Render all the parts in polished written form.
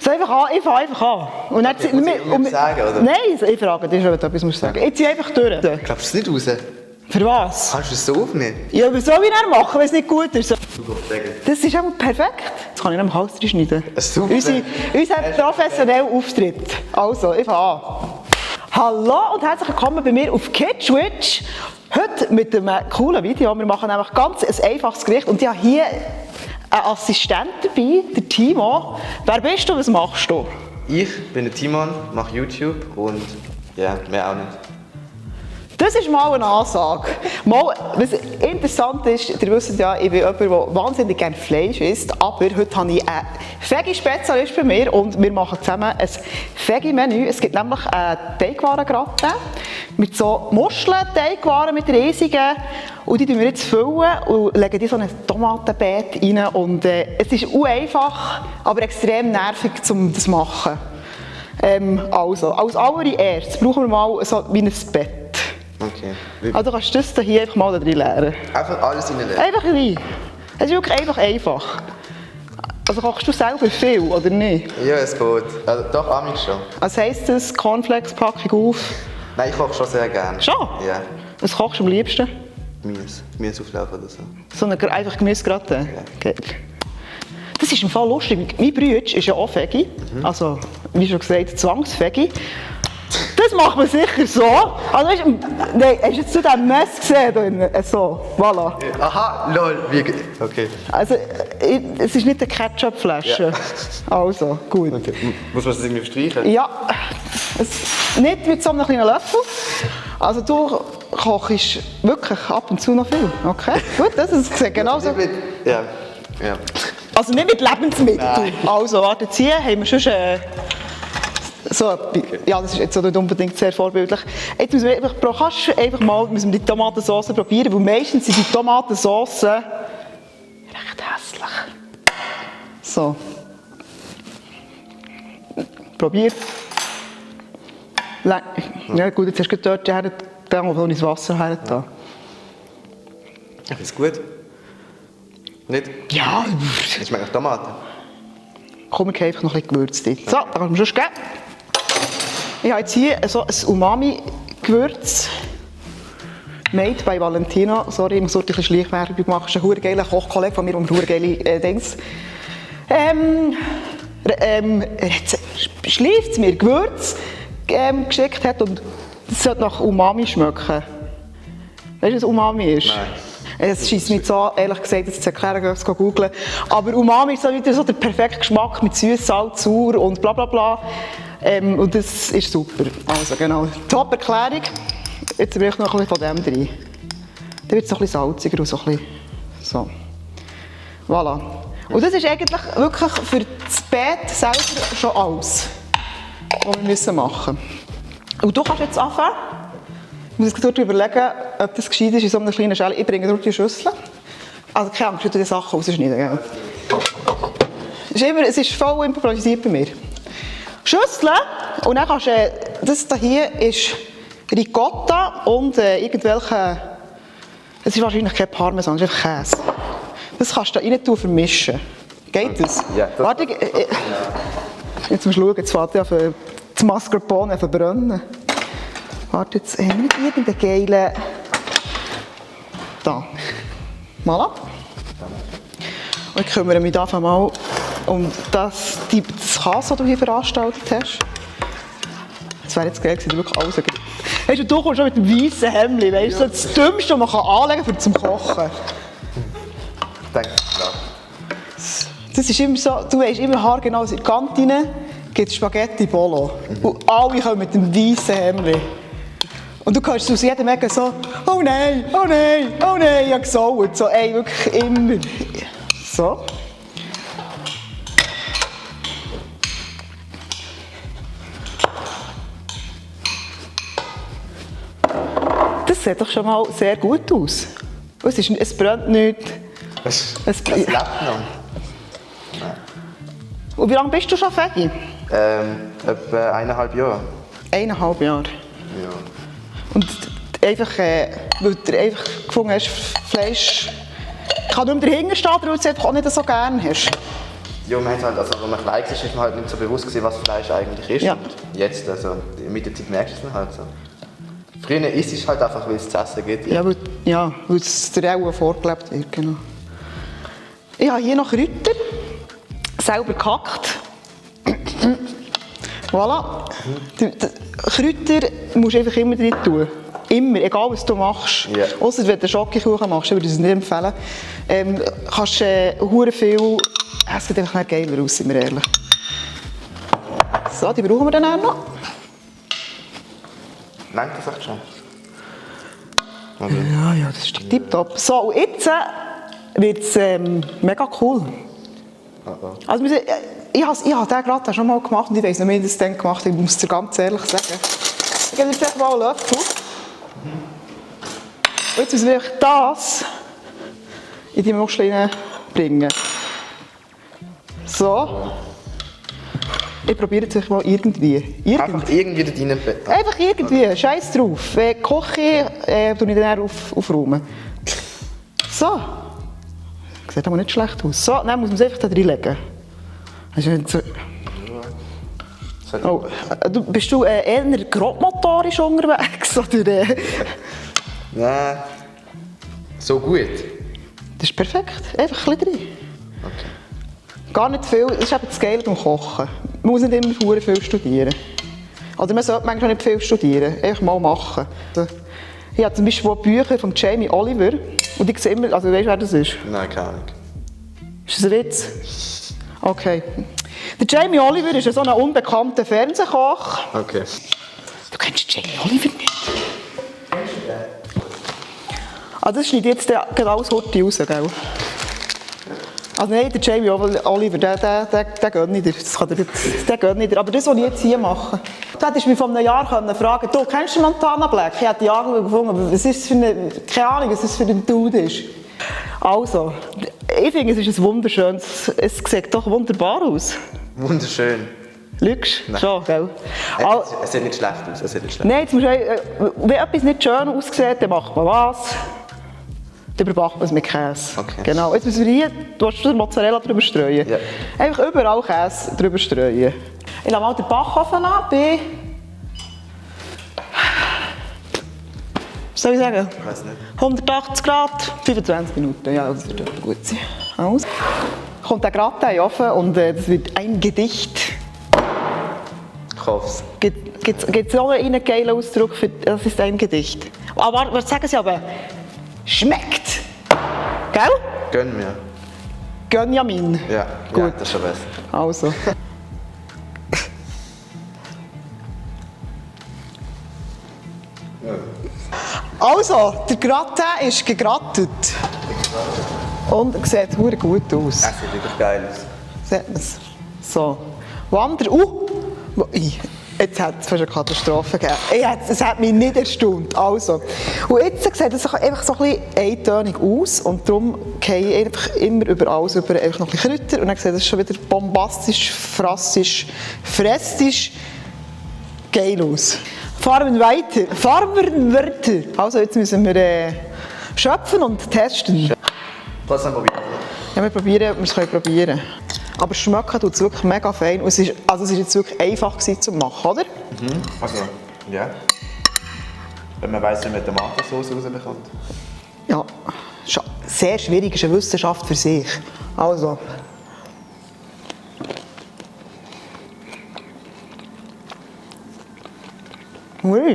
So einfach an, ich fange einfach an. Und dann Okay, muss ich irgendwas sagen, oder? Nein, ich frage dich, ob du etwas musst sagen. Ich ziehe einfach durch. Glaubst du es nicht raus? Für was? Kannst du es so aufnehmen? Ja, was soll ich dann machen, wenn es nicht gut ist? Du kannst sagen. Das ist einfach perfekt. Jetzt kann ich noch im Hals schneiden. Super. Unser professioneller Auftritt. Also, ich fange an. Hallo und herzlich willkommen bei mir auf Kitschwitch. Heute mit einem coolen Video. Wir machen nämlich ganz ein einfaches Gericht. Und ich habe hier einen Assistent dabei, der Timo. Wer bist du, was machst du? Ich bin der Timon, mache YouTube und ja, mehr auch nicht. Das ist mal eine Ansage. Mal, was interessant ist, ihr wisst ja, ich bin jemand, der wahnsinnig gerne Fleisch isst, aber heute habe ich einen Veggie-Spezialist bei mir und wir machen zusammen ein Veggie-Menü. Es gibt nämlich einen Teigwarengratin mit so Muscheln-Teigwaren mit riesigen und die füllen wir jetzt füllen und legen die so ein Tomatenbeet rein und es ist einfach, aber extrem nervig, um das zu machen. Also, als allererstes brauchen wir mal so wie ein Bett. Okay. Also kannst du das hier einfach mal da drin leeren. Einfach alles reinlegen? Einfach rein. Es ist wirklich einfach. Also kochst du selber viel, oder nicht? Ja, es geht. Also, doch, amigs schon. Was heisst das, Cornflakes-Packung auf? Nein, ich koche schon sehr gerne. Schon? Ja. Was kochst du am liebsten? Gemüseauflauf oder so. So einfach Gemüsegratin? Ja. Geil. Das ist im Fall lustig. Mein Bruder ist ja auch Veggie. Also, wie schon gesagt, Zwangsveggie. Das macht man sicher so. Also, weißt, nein, hast du jetzt zu diesem Mess gesehen? Da drin? So, voilà. Aha, lol, wie. Okay. Also, es ist nicht eine Ketchupflasche. Ja. Also, gut. Okay. Muss man das irgendwie streichen? Ja, nicht mit so einem kleinen Löffel. Also, du kochst wirklich ab und zu noch viel. Okay, gut, das ist genauso. Ja, ja. Also nicht mit Lebensmitteln. Nein. Also, warte, jetzt hier haben wir schon so etwas. Ja, das ist jetzt nicht unbedingt sehr vorbildlich. Jetzt müssen wir müssen wir die Tomatensauce probieren, weil meistens sind die Tomatensauce recht hässlich. So. Probier. Ja gut, jetzt hast du dort hergetan, wo ich das Wasser hergetan. Ist gut? Nicht? Ja. Ich meine Tomaten. Komm, ich einfach noch ein bisschen Gewürz drin. So, da kannst du mir schon geben. Ich habe jetzt hier so ein Umami-Gewürz. Made by Valentino. Sorry, ich muss ein bisschen Schleichwerbung machen. Das ist ein geiler Kochkollege von mir, der mir geile Dings. Schleift es mir Gewürz geschickt hat und es sollte nach Umami schmecken. Weißt du, was Umami ist? Nein. Es scheisst mich so, ehrlich gesagt, jetzt zu erklären, ich gehe googeln. Aber Umami ist so wieder so der perfekte Geschmack mit Süß, Salz, Sauer und bla bla bla. Und das ist super. Also genau, top Erklärung. Jetzt brauche ich noch ein bisschen von dem drin. Dann wird es so ein bisschen salziger und so ein bisschen so. Voilà. Und das ist eigentlich wirklich für das Beet selber schon alles, was wir müssen machen müssen. Und du kannst jetzt anfangen. Ich muss jetzt überlegen, ob das gescheit ist in so einer kleinen Schale. Ich bringe durch die Schüssel. Also keine Angst, ich tue die Sachen rausschneiden. Gell? Es ist voll improvisiert bei mir. Schüssel und dann kannst du, das hier ist Ricotta und irgendwelche, es ist wahrscheinlich kein Parmesan, es ist einfach Käse. Das kannst du da rein tun, vermischen. Geht das? Ja. Warte, jetzt musst du schauen, jetzt fährt ja für das Mascarpone verbrennen. Warte, jetzt haben wir irgendeinen geilen... Da. Voilà. Und ich kümmere mich einfach mal um das Käse, das du hier veranstaltet hast. Das wäre jetzt geil gewesen, wirklich alles. Weißt du, du kommst schon mit dem weißen Hemd, weißt du, das Dümmste, was man anlegen kann zum Kochen. Danke, klar. Das ist immer so, du weißt immer haargenau, in der Kantine gibt es Spaghetti Bolo. Und alle kommen mit dem weißen Hemd. Und du kannst aus jedem Ecke so, oh nein, oh nein, oh nein, ich habe gesaut. So, ey, wirklich immer. So. Das sieht doch schon mal sehr gut aus. Es brennt nicht. Es lebt noch. Nein. Und wie lange bist du schon Veggie? Etwa 1,5 Jahre. 1,5 Jahre. Ja. Und einfach, weil du einfach gefunden hast, Fleisch kann nicht mehr dahinter stehen, weil du es einfach auch nicht so gerne hast. Ja, man hat halt, also, wenn man klein war, ist man halt nicht so bewusst gewesen, was Fleisch eigentlich ist. Ja. Und jetzt, also mit der Zeit merkst du es dann halt so. Früher isst es halt einfach, weil es zu essen gibt. Weil es dir auch vorgelebt wird. Genau. Ich habe hier noch Kräuter, selber gehackt. Voilà. Die Kräuter musst du einfach immer drin tun. Immer, egal was du machst. Yeah. Ausser wenn du einen Schokokuchen machst, würde ich das nicht empfehlen. Kannst hure viel. Es sieht einfach nicht geiler aus, sind wir ehrlich. So, die brauchen wir dann auch noch. Nennt das echt schon? Also. Ja, das ist tipptopp. So, und jetzt wird es mega cool. Oh. Also, ich habe den gerade schon mal gemacht und ich weiss nicht, wie ich das dann gemacht habe. Ich muss dir ganz ehrlich sagen. Ich gebe jetzt einfach mal einen Löffel. Und jetzt müssen wir das in die Muschel bringen. So. Ich probiere jetzt mal irgendwie. Einfach irgendwie da rein. Einfach irgendwie, scheiß drauf. Koche tue ich dann aufräumen. So. Sieht aber nicht schlecht aus. So, dann muss man es einfach da reinlegen. Oh, bist du eher grobmotorisch unterwegs? Oder, Nein. So gut? Das ist perfekt. Einfach ein bisschen drin. Okay. Gar nicht viel. Das ist eben das Geile beim Kochen. Man muss nicht immer verdammt viel studieren. Oder man sollte manchmal nicht viel studieren. Einfach mal machen. Ich habe zum Beispiel Bücher von Jamie Oliver. Und ich sehe immer, also weißt du, wer das ist? Nein, keine Ahnung. Ist das ein Witz? Okay. Der Jamie Oliver ist so ein unbekannter Fernsehkoch. Okay. Du kennst Jamie Oliver nicht? Also das schneidet jetzt gerade alles heute raus, gell? Also nein, der Jamie Oliver, der geht nicht. Der geht nicht. Aber das, was ich jetzt hier mache. Du hättest mich vor einem Jahr fragen können, du kennst du Montana Black? Ich hätte die Jahre gefunden, aber was ist für eine, keine Ahnung, was das für ein Dude ist. Also, ich finde, es ist ein wunderschönes, es sieht doch wunderbar aus. Wunderschön. Lügst? Nein. Schon, gell? Es sieht nicht schlecht aus. Es sieht nicht schlecht. Nein, jetzt musst du, wenn etwas nicht schön aussieht, dann macht man was? Dann überbackt man es mit Käse. Okay. Genau. Jetzt müssen wir hier, du hast den Mozzarella drüber streuen. Ja. Einfach überall Käse drüber streuen. Ich lasse mal den Backofen an bei... Was soll ich sagen? Ich weiß nicht. 180 Grad, 25 Minuten. Ja, das wird gut sein. Also. Kommt der Gratin in den Ofen und das wird ein Gedicht. Ich hoffe es. Gibt es noch einen geilen Ausdruck für das ist ein Gedicht? Aber was sagen Sie aber? Schmeckt! Gell? Gönn mir. Gönjamin. Ja, Gut. Ja, das ist schon besser. Also. Also, der Gratin ist gegrattet. Und er sieht verdammt gut aus. Es sieht wirklich geil aus. Sieht man es? So. Wander. Jetzt hat es fast eine Katastrophe gegeben. Es hat mich nicht erstaunt. Also. Und jetzt sieht es einfach so ein bisschen eintönig aus. Und darum gehe ich einfach immer über alles über einfach noch ein bisschen Kräuter. Und dann sieht es schon wieder bombastisch, frassisch, fressisch geil aus. Fahren wir weiter. Also, jetzt müssen wir schöpfen und testen. Trotzdem probieren. Ja, wir können probieren. Aber schmecken tut es wirklich mega fein. Und es ist jetzt wirklich einfach zu machen, oder? Mhm. Also, ja. Wenn man weiss, wie man Tomatensauce rausbekommt. Ja, sehr schwierig, ist eine Wissenschaft für sich. Also. Ui.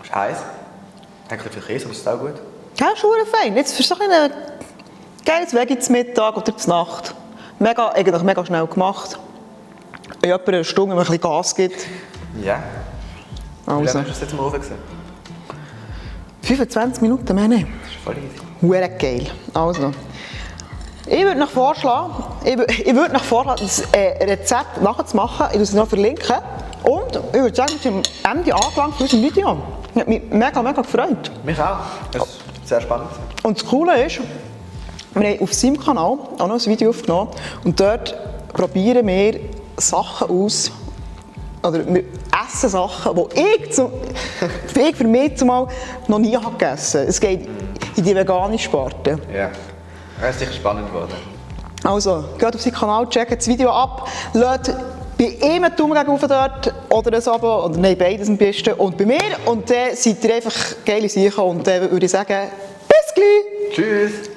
Ist heiß. Ein bisschen viel Käse, aber es ist auch gut. Ja, ist verdammt fein. Jetzt für so ein geiles Veggie zum Mittag oder zur Nacht. Eigentlich mega schnell gemacht. Wenn jemand eine Stunde ein bisschen Gas gibt. Ja. Wie Also. lange hast du das jetzt mal gesehen? 25 Minuten mehr nicht. Das ist voll easy. Verdammt geil. Also. Ich würde noch vorschlagen, das Rezept nachzumachen. Ich verlinke es noch verlinken. Und ich würde sagen, wir sind am Ende angelangt von unserem Video. Hat mich mega gefreut. Mich auch. Das ist sehr spannend. Und das Coole ist, wir haben auf seinem Kanal auch noch ein Video aufgenommen. Und dort probieren wir Sachen aus, oder wir essen Sachen, die ich ich für mich zumal noch nie habe gegessen. Es geht in die vegane Sparte. Ja. Das ist sicher spannend geworden. Also, geht auf seinen Kanal, checkt das Video ab, lasst bei ihm einen Daumen gegen dort oder ein Abo, oder nein, beides am besten, und bei mir. Und dann seid ihr einfach geile Sachen und dann würde ich sagen, bis gleich! Tschüss!